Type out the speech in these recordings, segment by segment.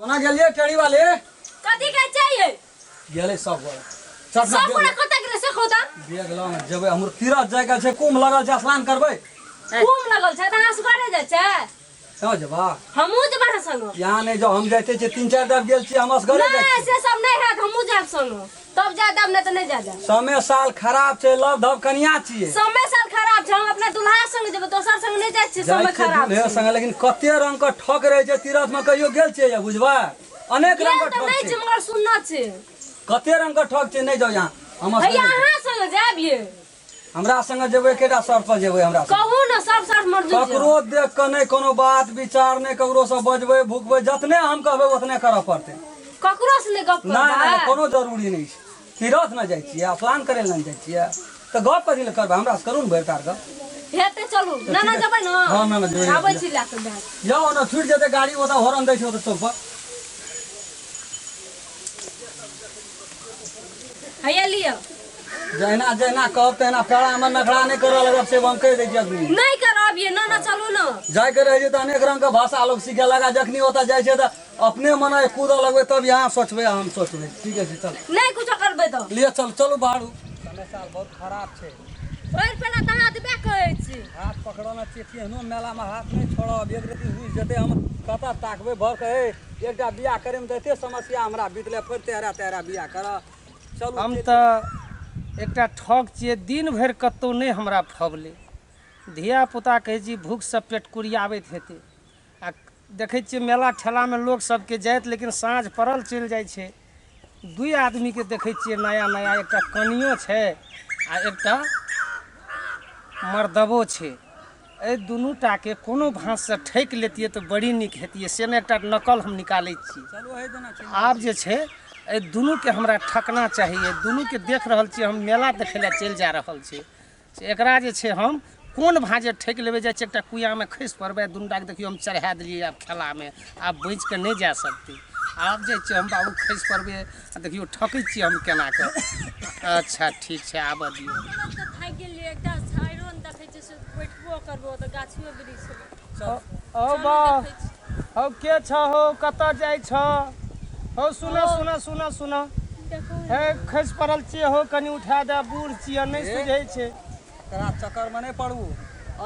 कोना गेलियै टेढ़ी वाले? कथी के चाहिए? गेलै सब गोरा। चट सब गोरा कतऽ गेलै से कहू तऽ? बेग लऽ ने जेबै, हमर तीरथ जाइके छै, कुम्भ लगल छै, स्नान करबै। कुम्भ लगल छै तऽ अहाँ सुगारे जाइ छै? कहाँ जेबा? हमहूँ जेबै अहाँ संग। यहाँ नहि जाउ, हम जाइते छियै, 3-4 दाब गेल छियै, हम असगरे जाइ नहि छियै। से सब नहि हैत, हमहूँ जायब संग, तब जाय देब, नहि तऽ नहि जाय देब। समय साल खराब छै, लव धव कनिया छियै। समय साल खराब छै, हम अपना दुल्हा संग जेबै, दोसर संग नहि जाइ छियै। जाइ समय छियै खराब दुल्हे छै। संगे, लेकिन कते रंग के ठक रहै छै तीरथ में, कहियो गेल छियै या बुझबै? अनेक रंग गेल के तऽ ठक नहि छै। छै, मगर सुनना छै। कते रंग के ठक छै, नहि जाउ यहाँ। हम असगरे हैया जेबै। अहाँ संग जायब ये। हमरा संगे जेबै, एकेटा शर्त पर जेबै हमरा संगे। कहू ने, सब शर्त मंजूर छै। ककरो देख कऽ नहि कोनो बात विचार, नहि ककरो से बजबै भुकबै, जतने हम कहबै ओतने करऽ पड़तै। ककरो से नहि गप नहि नहि नहि, करबै? कोनो जरूरी नहि छै। तीरथ ने जाइ छियै, स्नान करै लए ने जाइ छियै, तऽ गप कथी लए करबै? हमरा से करू ने भरि तार गप। हेतै, चलू। तऽ ना ना ठीक है। जेबै ने? हँ, ना, ना, जेबै। आबै छी लए कऽ बैग। जाउ ने, छुटि जेतै गाड़ी, ओतऽ हॉर्न दै छै ओतऽ चौक पर। हैया लिअ। जहिना जहिना कहब तहिना पेड़ामे नखरा नहि करऽ लगब, से हम कहि दै छी अखनी। नहि करब ये, ना ना, चलू ने। जाइके रहै छै तऽ अनेक रंगके भाषा लोक सीखे लगा, जखनी ओतऽ जाइ छै तऽ अपने मने कूदऽ लगबै, तब यहाँ सोचबै हम सोचबै। ठीक छै, चल। नहि कुछो करबै तऽ। लिअ, चल, चलू बाहर। समय साल बहुत खराब छै। भरि पेला तऽ हाथ बे कहै छी। हाथ पकड़ने छियै, केहनो मेलामे हाथ नहि छोड़ब। एक रति रुसि जेतै, हम कतऽ ताकबै भर के? हे, एकटा बियाह करैमे तऽ एते समस्या हमरा बीतलै, फेर तेहरा तेहरा बियाह करऽ। चलू। हम तऽ एकटा ठक छियै, दिन भरि कतहु नहि हमरा फबलै। धियापुता कहै छी भूखसँ पेट कुरियाबैत हेतै, आ देखै छियै मेला ठेलामे लोक सबके जाइत, लेकिन साँझ पड़ल चलि जाइ छै। दुइ आदमीके देखै छियै नया नया, एकटा कनियो छै आ एकटा मर्दबो छै। एहि दुनू टाके कोनो भाँजसँ ठकि लेतियै तऽ बड़ी नीक हेतियै, से नहि एकटा नकल हम निकालै छी। आब जे छै एहि दुनूके हमरा ठकना चाही। एहि दुनूके देख रहल छियै हम, मेला देखै लए चलि जा रहल छै, से एकरा जे छै हम कोन भाँजे ठकि लेबै। जाइ छै एकटा कुइयामे खसि पड़बै, दुनू टाके देखियौ हम चढ़ा देलियै। आब खेलामे आब बचि कऽ नहि जा सकतै। आब जाइ छियै हम बाबू, खसि पड़बै आ देखियौ ठकै छियै हम केना कऽ। अच्छा ठीक छै, आबऽ दियौ। थाकि गेलियै, एकटा छाहरियो नहि देखै छियै से बैठबो करबो तऽ गाछियो वृक्ष। हौ बा, हौ के छ हौ, कतऽ जाइ छ हौ? सुन सुन सुन सुन, हे खसि पड़ल छियै हौ, कनि उठा दे, बूढ़ छियै, नहि सुझै छै। एकरा चक्करमे नहि पड़ू,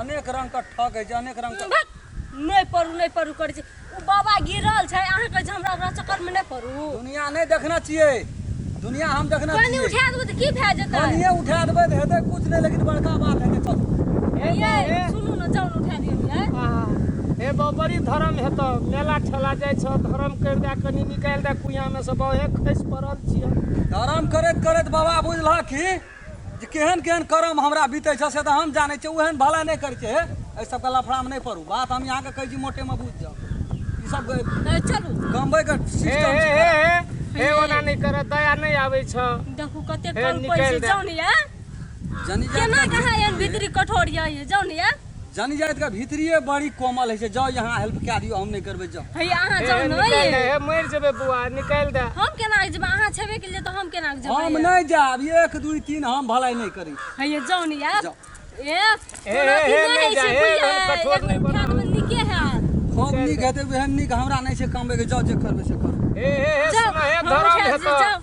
अनेक रंगके ठक होइ छै, अनेक रंगके। नहि पड़ू, नहि पड़ू करै छै। ओ बाबा गिरल छै, अहाँ कहै छै हमरा ओकरा चक्करमे नहि पड़ू। दुनिया नहि देखने छियै, दुनिया हम देखने कनि छियै। उठा देबै तऽ की भए जेतै? कनिये उठा देबै तऽ हेतै कुछ नहि, लेकिन बड़का बात हेतै। चलू। ये सुनू ने, जाउ ने उठा दियौ ने। हे बौ, बड़ी धर्म हेतौ, मेला ठेला जाइ छौ, धर्म करि दे, कनि निकालि दे कुइयामे से बौ, हे खसि पड़ल छियै। धर्म करैत करैत बाबा बुझलक कि जे केहन केहन कर्म हमरा बीतै छै से तऽ हम जानै छियै, ओहन भला नहि करै छै। हे, एहि सबके लफड़ामे नहि पड़ू, बात हम अहाँके कहै छी, मोटेमे बुझि जाउ। ई सब चलू कमबैके हे सिस्टम हे छै। हे हे हे, ओना नहि कर, दया नहि आबै छौ। देखू कते हे, कम पैसे निकालि दे। जाउ ने ये। जनी केना जाति कहाँ एहन भीतरी कठोर यऽ ये, जाउ ने ये। जनी जातिके भीतरिए बड़ी कोमल होइ छै। जाउ, यहाँ हेल्प कए दियौ, हम नहि करबै, जाउ। हे अहाँ हे जाउ ने निकालि ये। दे, हे मरि जेबै बौआ, निकालि दे। हम केना जेबै? अहाँ छेबे केलियै तऽ हम केना जेबै? हम नहि जायब, 1 2 3, हम भलाइ नहि करी। हे ये जाउ ने ये। जाउ। ए हे, कोनो अथी हे, नहि नहि होइ जा, छै, हे, बुझलियै? एहन कठोर एक नहि बेर उठा बनाउ। देबै नीके हैत। खूब नीक हेतै, ओहन नीक हमरा नहि छै कमबैके। जाउ, जे करबै से करू। हे हे हे, जाउ, सुन हे, हम धर्म उठा दियै, हेतौ। जाउ।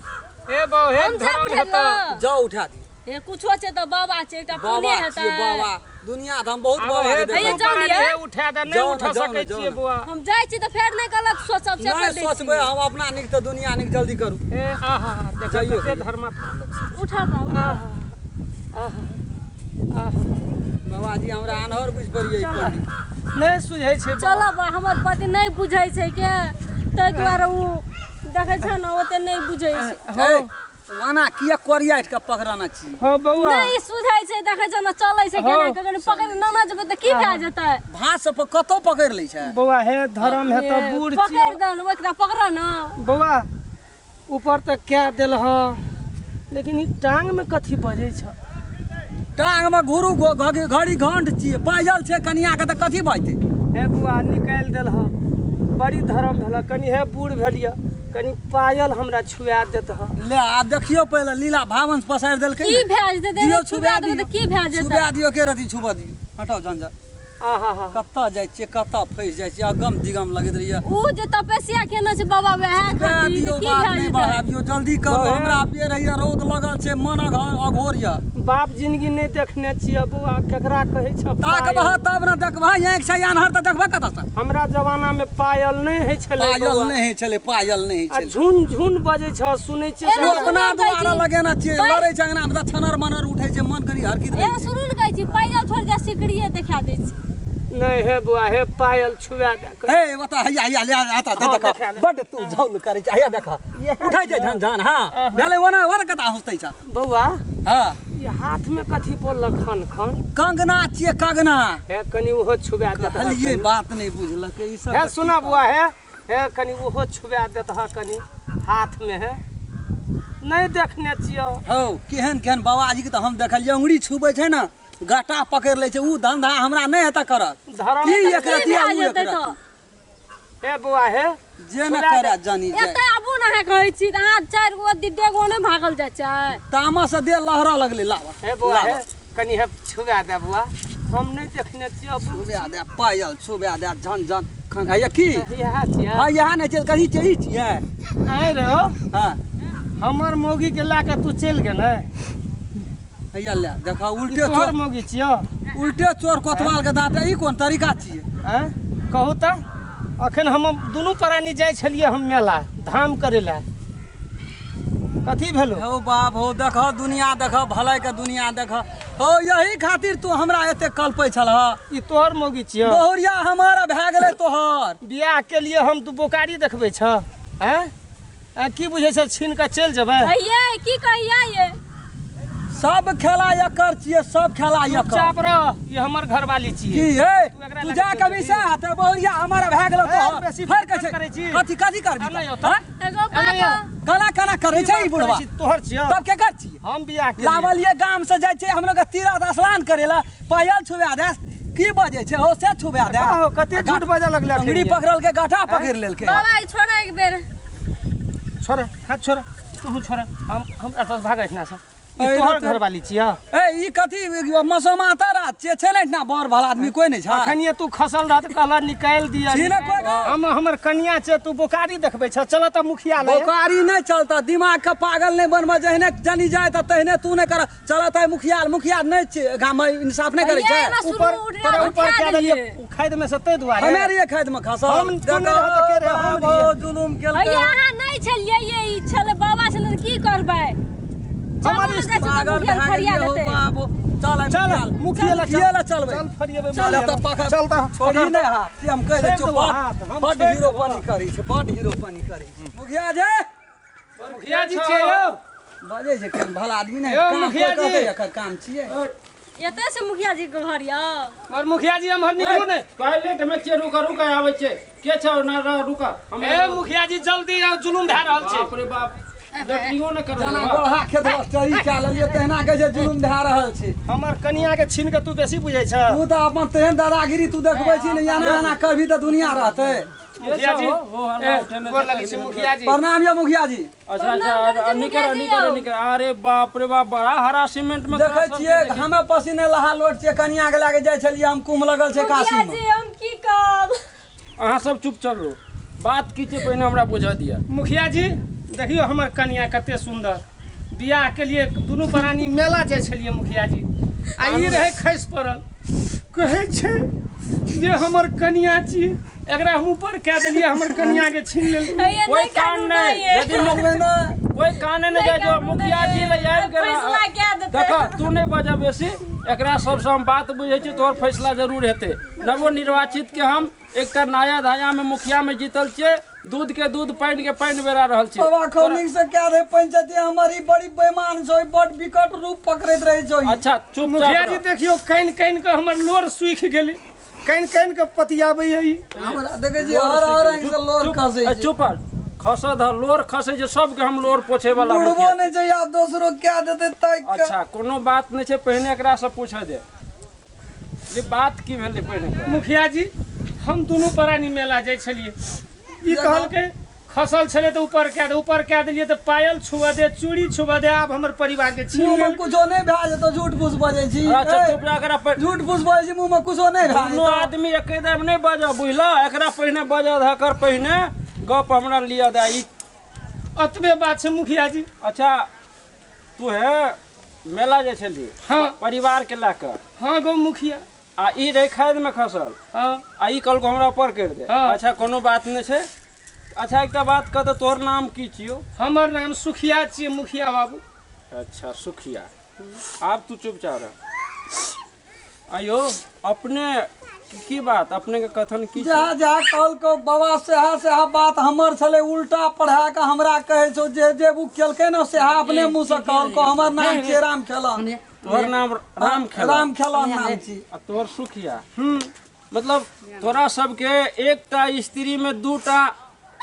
हे बौ, हे हम जायब धर्म उठे हेतौ। लए। जाउ, उठा दियौ। हे कुछो छै तऽ बाबा छै, एकटा बाबा पुण्य हेतै। छियै बाबा, दुनिया तऽ हम बहुत आब बाबा हे के दुनू हैया देखलहुँ। जाउ ने प्राणी, ये। हे उठा दे, नहि जाउ ने, उठा जाउ ने, सकै जाउ छियै ने। बौआ। हम जाइ छी तऽ फेर नहि गलत सोचब से नहि कहि दै छी। सोचबै हम अपना नीक तऽ दुनिया नीक, जल्दी करू। हे आहा, देखो जाइयो। कते धर्मात्मा लोक छै। उठा बाबा। आहा आहा आहा। बाबाजी हमरा आन्हर बुझि पड़ियै पंडित। नहि सुझै छै बौआ। चलब, हमर पति नहि बुझै छै के, ताहि दुआरे ओ देखै छै ने, ओते नहि बुझै छै। हे, ओना किया कोरियाटि के पकड़ाना छी? हँ बौआ। नहि सुझै छै, देखै छै ने चलै छै केना के, कनि पकड़ि नाना जेबै तऽ की भए जेतै? भात सब पर कतौ पकड़ि लै छै। बौआ हे, धर्म हेतौ, बूढ़ छियै। पकड़ि दे ने, ओकरा पकड़ ने। बौआ, ऊपर तऽ कए देल हँ, लेकिन ई टांगमे कथी बजै छ? टांग मे घुरू घड़ी घंट छियै, पायल छै कनिया के, तऽ कथी बजतै? हे बौआ, निकालि देल हँ, बड़ी धर्म भेल। कनि हे बूढ़ भेलियै, कनि पायल हमरा छुआ देत हँ। ले आब देखियौ, पहिले लीला भावंश पसारि देलकै की ने। भए जेतै? दियौ, छुबा छुबा देबै दियौ। तऽ की भए जेतै? छुबा दियौ के रति, छुबा दियौ, हटाउ झंझट। आहा हा कतऽ जाइ छियै कतऽ फँसि जाइ छियै अगम दिगम लगैत रहैया उ जे तपस्या केने छै बाबा वएह दए खातिर दियौ की बात भए नहि जेतै बढ़ाबियौ जल्दी करू बहे। हमरा बेर होइया रौद लगल छै मन अघोर यऽ बाप जिंदगी नहि देखने छियै बौआ केकरा कहै छ ताकबह तब ने देखबह आँखि छै आन्हर तऽ देखबह कतऽसँ हमरा जमाना में पायल नहि होइ छलै पायल बौआ। नहि होइ छलै पायल नहि होइ आ छलै झुन झुन बजै छ सुनै छियै एना ओ अपना सुनल कहै दुआरे छी। लगेने छियै लड़ै छै अंगना मे तऽ छनर मनर उठै छै मन कनि हरकित ए रहै छै शुरू ने कहै छी पैदल छोड़ के सिकड़िए देखा दै छी नहि हे बौआ हे पायल छुआ दे कऽ। हे बता हैया हैया ले आता हाँ, देख देखा ले। बड तू झौल करै छै हैया देख उठै छै झन झन हां भेलै ओना ओना कता हँसतै छ बौआ हां ई हाथ में कथी बोललक खन खन कंगना छियै कंगना हे कनि ओहो छुआ देत कहलियै बात नहि बुझलकै ई सब हे सुना बौआ हे हे कनि ओहो छुआ देत ह कनि हाथ में हे नहि देखने छियौ हौ केहन केहन बाबाजी के तऽ हम देखलियै अंगुरी छुबै छै ने गटा पकड़ि लै छै उ धंधा हमरा नहि हेतै करत धर्म ई एक की रतिया भए उ एक जेतै रतिया तऽ हे बौआ हे जे ने करे जानी जाय एतऽ आबू ने अहाँ कहै छी तऽ अहाँ चारि गो डेगो नहि भागल जाइ छै तामस से देह लहरऽ लगलै लाबऽ हे बौआ हे कनि हे छुआ दे बौआ हम नहि देखने छियौ छुबा दे पायल छुबा दे झन झन खन हैया की इएह छियै हाँ यहाँ नहि छै कथी छै ई छियै आँय रे हो हाँ हमर मौगी के लए कऽ तू चलि गेलै हैया ले देखा उल्टे तोहर चोर मौगी छियौ उल्टे चोर कोतवाल के दाँत ई कोन तरीका छियै आँय कहू तऽ अखन हम दुनू प्राणी जाइ छलियै हम मेला धाम करै लए कथी भेलो हौ बाप हौ देख दुनिया देख भलाई के दुनिया देख हौ यही खातिर तू हमरा एते कलपै छलह ई तोहर मौगी छियौ बहुरिया हमारा भए गेलै तोहर बियाह के लिए हम तू बोकारी देखबै छ आँय आँय की बुझै छ छीन कऽ चलि जेबै कहियै की कहियै ये सब खेला एकर छियै सब खेला एकर चुपचाप रह ई हमर घरवाली की छियै हे तू एकरा तू लग जा चलि कभी से हाथे बहुरिया हमारा भए गेलो ए, तोहर बेसी फेर कहै करै छै छी। कथी कथी करबी आ नहि तब? होतौ। हँ? एगो एना यौ। बात केना केना करै छै ई बुढ़वा तोहर छियौ तब के कर छियै हम बियाह के लिए लावलिए गाम से जाइ छै हमलोग के तीरथ स्नान करे ला पायल छुबा दे की बजै छै हो से छुबा दे हो कते झूठ बजऽ लगलै अखन अंगुरी ये। पकड़ल के गाठा पकड़ लेलकै बाबा ई छोड़ एक बेर छोड़ हाथ छोड़ तू छोड़ हम हम एतऽ भागै एहिना से ई ए, तोहर तऽ- घरवाली छियौ ए ई कथी मसोमाता रात छै छै ने इतना बड़ भला आदमी कोई नहीं छै अखन तू खसल रह तऽ कहला निकालि दिअ छी ने कोइ हम हमर कनिया छै तू बोकारी देखबै छ चल तऽ मुखिया लग बोकारी नहीं चलता दिमाग के पागल नहीं बनबा जहने जानी जाए तऽ तहने तू नहीं कर चलत है मुखिया मुखिया नहीं छै गाम में इंसाफ नहीं करै छै ये ना शुरू ऊपर उठे तोरा ऊपर उठा कए देलियै देलियै। खाद में से ताहि दुआरे हमे रहियै खेत में खसल हम तू नहि रहत तऽ के रहै? हम रहियै। जुलुम भैया केलकै अहाँ नहि छलियै ये ई छलै बाबा छलै तऽ की करबै चलू हमर ने जाइ छी तऽ पागल मुखिया भए फरिया गेलियै हो देतै बाबू चल चल मुखिया लए मुखिया लए चलबै चल फरिएबै चल तऽ पकड़ चल तऽ छोड़ी नहि हाथ से हम कहि दै छोड़ि छियौ देबो बड हाथ, हम बड छोड़ि हीरो देबो। पानी करै छै बड हीरो पानी करै छै मुखिया जी मुखिया जी छियै यौ बजै छै केहन भला आदमी नहि यौ, काम मुखिया कोइ जी। कहतै एकर काम छियै एतऽ से मुखिया जी के घर यौ और मुखिया जी एम्हर निकलू ने टॉयलेट में छियै रुक रुक आबै छै के छौ ना रह रुक हम ए मुखिया जी जल्दी आउ जुलुम भए रहल छै बाप रे बाप लटरियो ने कर जेना गोढ़ा खेत चरी कए लेलियै तहिना कहै छै जुलुम भए रहल छै हमर कनिया के छीन के तू बेसी बुझै छ तू तऽ अपन तेहन दादागिरी तू देखबै छी ने एना एना करबी तऽ दुनिया रहतै मुखिया जी हो हल्ला ए, उठेने गोर लगै छी मुखिया जी प्रणाम यौ मुखिया जी अच्छा अच्छा निकर निकर निकर अरे बाप रे बाप बड़ा हरा सीमेंट में देखै छियै हमे पसीने लहा लोट छियै कनिया के लए के जाइ छलियै हम कुम्भ लगल छै मुखिया काशी मे जी हम की कहब अहाँ सब चुप चलू बात की छै पहिने हमरा बुझऽ दिअ मुखिया जी देखियौ हमर कनिया कते सुंदर बियाह के लिए दुनू प्राणी मेला जाइ छलियै मुखिया जी आ ई रहै खसि पड़ल कहै छै जे हमर कनिया छी एकरा हम ऊपर कए देलियै हमर कनिया के छीन लेलकै हे कोई नहि कान कानू नहीं नहि यदि कोई काने नहीं जाय जो मुखिया जी ले आबि गेल फैसला कए देतै देख तू नहीं बजा बेसी एकरा सबसँ हम बात बुझै छी तोहर फैसला जरूर हेतै नवनिर्वाचित के हम एकटा नया धाया में मुखिया में जीतल छियै दूध के दूध पानि के पानि बेरा रहल छै बाबा खौनिक से क्या रे पंचायती हमर ई बड़ी बेईमान छौ ई बड़ विकट रूप पकड़ैत रहै छौ ई। अच्छा चुप मुखिया जी देखियौ कानि कानि कऽ हमर लोर सूखि गेलै कानि कानि कऽ पतियाबैया ई हमरा देखै छी हर हर रंग से लोर खसै छै चुप खस धर लोर खसै छै सबके हम लोर पोछे वाला बुढ़बो मुखिया। नहि छै आब दोसरो क्या देतै ताकि कऽ अच्छा कोनो बात नहि छै पहिने एकरा से पूछऽ दे जे बात की भेलै पहिने मुखिया जी हम दुनू प्राणी मेला जाइ छलियै ई कहलकै खसल छलै तऽ ऊपर कए दे, ऊपर कए देलियै तऽ पायल छुअ दे, चूड़ी छुअ दे, आब हमर परिवार के छीन मुँह में लेल। कुछो नहि भए जेतौ, झूठ फूस बजै छी। अच्छा ए, चुप रह, एकरा पर झूठ फूस बजै छी, मुँह में कुछो नहि भए दुनू जेतौ। आदमी एके बेर नहि बजऽ, बुझलह? एकरा पहिने बजऽ दे, एकर पहिने गप हमरा लिअ दे। ई अतबे बात छै मुखिया जी। अच्छा तू हे मेला जाइ छली? हाँ। परिवार के लए कऽ? हाँ गो मुखिया। आ ई रहै खाद में खसल? हाँ। आ ई कहलको हमरा ऊपर करि दे? हाँ। अच्छा कोनो बात नहि छै। अच्छा एकटा बात कह तऽ, तोहर नाम की छियौ? हमर नाम सुखिया छियै मुखिया बाबू। अच्छा सुखिया, आब तू चुपचाप रह। आयो अपने की बात, अपने के कथन की छै? जहाँ जहाँ कहलको बाबा सेहा सेहा बात हमर छलै, उल्टा पढ़ा कऽ हमरा कहै छौ। जे जे ओ केलकै ने सेहा अपने मुँह से कहलको। हमर नाम छियै राम खेलन। तोहर नाम राम खेलन? राम खेलन नाम छी। आ तोहर सुखिया। मतलब तोरा सबके एकटा स्त्री में दूटा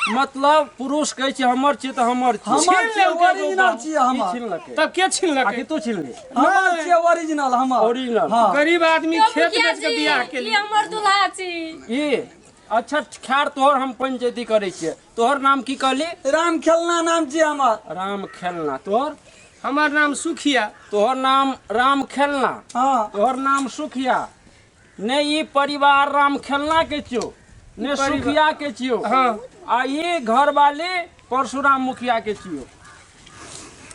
मतलब पुरुष कहै छै हमर छियै तऽ हमर छियै। हमर छीन छियै, लेलकै ओरिजिनल बाबा। छियै ई हमर। छिनलकै? तब के छिनलकै? आकि तू छिनली? हमर छियै ओरिजिनल, हमर ओरिजिनल। हाँ। गरीब आदमी यौ खेत मुखिया बेच के जी, बियाह के ई लिए। हमर दुल्हा छी। ई अच्छा खैर, तोहर हम पंचायती करै छियै। तोहर नाम की कहली? राम खेलना नाम छियै हमर। राम खेलना। तोहर? हमर नाम सुखिया। तोहर नाम राम खेलना? हाँ। तोहर नाम सुखिया। ने ई परिवार राम खेलना के छियो ने सुखिया के छियो? हाँ। आ ई घर वाली परशुराम मुखिया के छियो।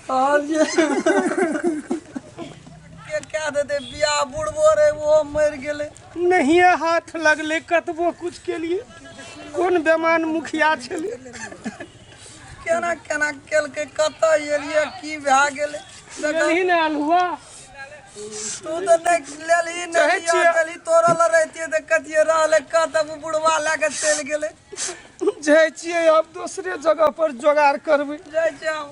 कहलियै के कए देतै बियाह, बुढ़बो रे ओहो मरि गेलै। नहिए हाथ लगलै कतबो कुछ के लिए। कोन बेमान मुखिया छलै? केना केना केलकै, कतऽ एलियै, की भए गेलै? लेलही ने अल्हुआ? तू तऽ नहि लेलही। चाहै नहि छियै। गेलही, तोरो लग रहितियै तऽ कथिए रहलै, कतऽ बुढ़वा लए कऽ चलि गेलै। जाइ छियै आब दोसरे जगह पर जोगाड़ करबै। जाइ छियै हम।